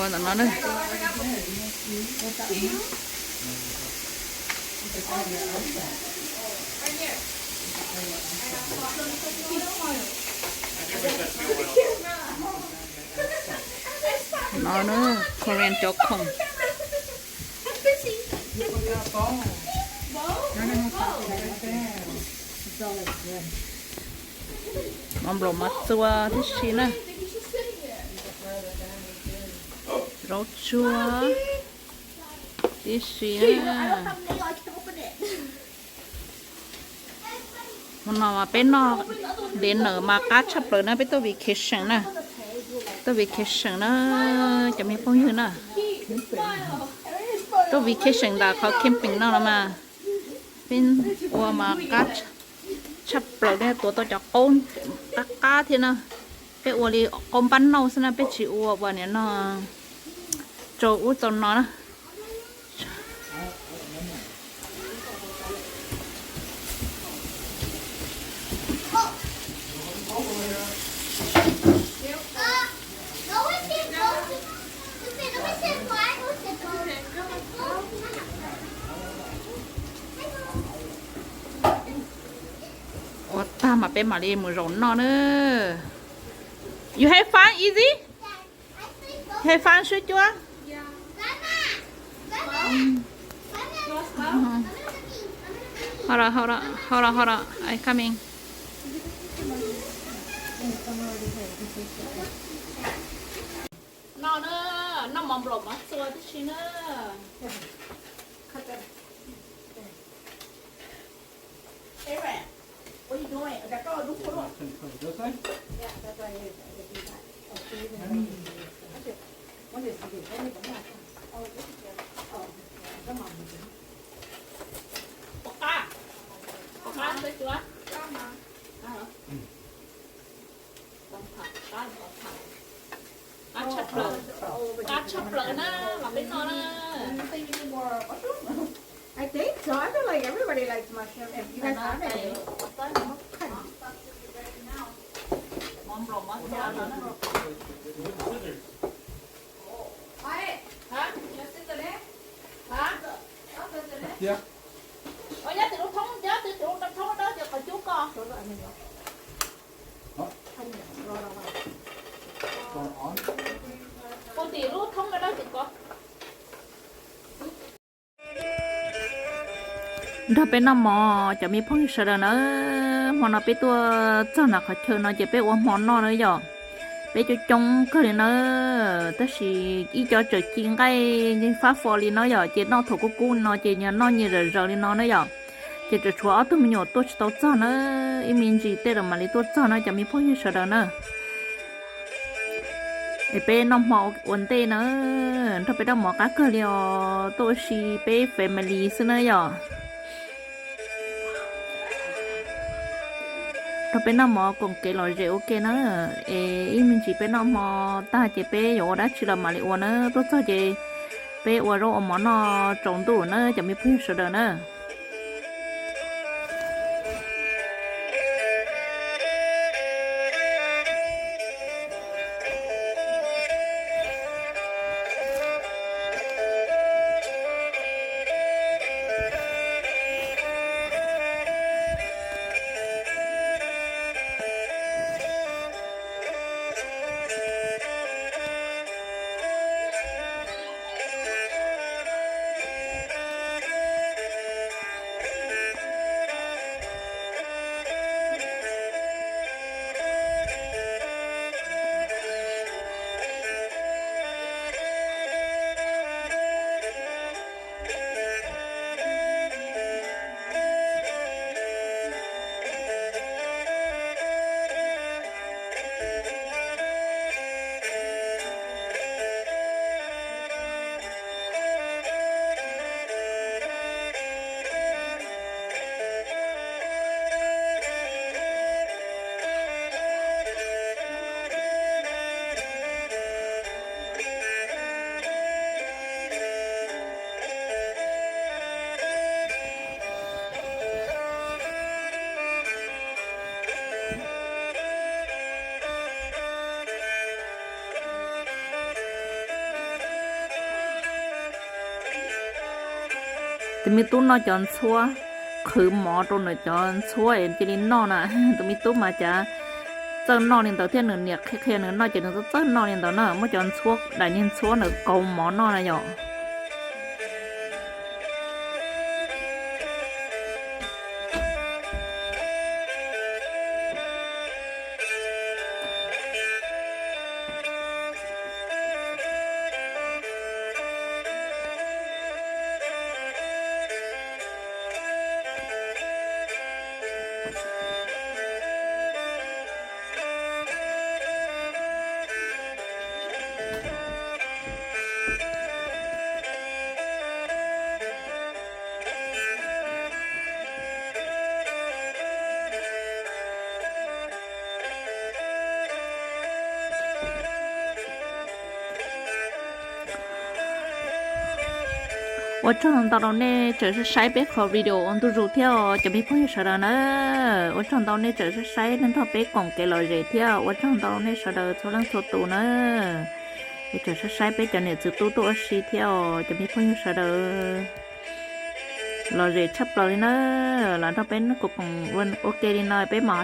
Ntawm no na. No na, Korean cov khoom. Mov nplaum mov txua tib si na. Zaub tsuag tib si na. Hmo no mas peb noj dinner mas qab tshaj plaws na, peb tuaj vacation na. Tuaj vacation na, cov me phooj ywg na. Tuaj vacation ntawm qhov camping no los mas peb ua mas qab tshaj plaws, peb tuav tau cov qaub qab qab thiab na. Peb ua li qaub npab nauj xwb na, peb tsis ua ua niam no rau ub rau no na. Ua tag mas peb mam li mus zaum noj na. You have fun, Easy? Have fun, Shuj Cuab? Hold on, hold on, hold on, hold on. I coming. No na, noj mov nplaum mov txua tib si na. Puas qab? Puas qab, Shuj Cuab? Qab tshaj plaws, qab tshaj plaws na, los peb noj na. I think so. I feel like everybody likes mushroom. If you guys have it. Mov nplaum mov txua no na. Hab? Hab? Ua nyob tim lub thoob, nyob tim lub thoob dawb ces qhov cub ko. Ua tim lub thoob dawb dawb tim ko. Nrog peb noj mov cov me phooj ywg sawv daws na, hmo no peb tuaj txog nram qhov chaw no ces peb ua hmo noj na yom. Peb coob coob kawg li na, tab sis ib co tseem ci nqaij fab fo li no yom, ces noj thaum kub kub no ces nyias noj nyias zawm zawm li no na yom. Ces tseem tshuav ob tug me nyuam tuaj tsis tau txog na, ib me ntsis tej lawm mam li tuaj txog na cov me phooj ywg sawv daws na. Es peb noj hmo ua ntej na, nrog peb noj mov qab kawg li os, tuaj ua si peb family xwb na yom. Nrog peb noj mov koom kev lom zem ua ke na, es ib me ntsis peb noj hmo tag ces peb yuav ua dab tsi los mam li ua na, tuaj txog ces peb ua zaub ua mov noj tsaus ntuj na cov me phooj ywg sawv daws na. Tus me tub noj cov ntxhuab, qhwv mov rau nws cov ntxhuab es cia li noj na. Tus me tub mas cas txawj noj li ntawd thiab, nws niam qhia qhia nws noj ces nws txawj txawj noj li ntawd na, muab cov ntxhuab, daim niag ntxhuab ntawd kaus mov noj na yom. Ua tsaug ntau rau nej tseem saib peb qhov video ua ntu zus thiab os cov me phooj ywg sawv daws na. Ua tsaug ntau nej tseem saib saib nrog peb koom kev lom zem thiab ua tsaug ntau nej sawv daws txhua leej txhua tus na. Es tseem saib saib peb cov niam txiv tub tuaj ua si thiab os cov me phooj ywg sawv daws. Lom zem tshaj plaws li na, los nrog peb koom ua ke li no peb mam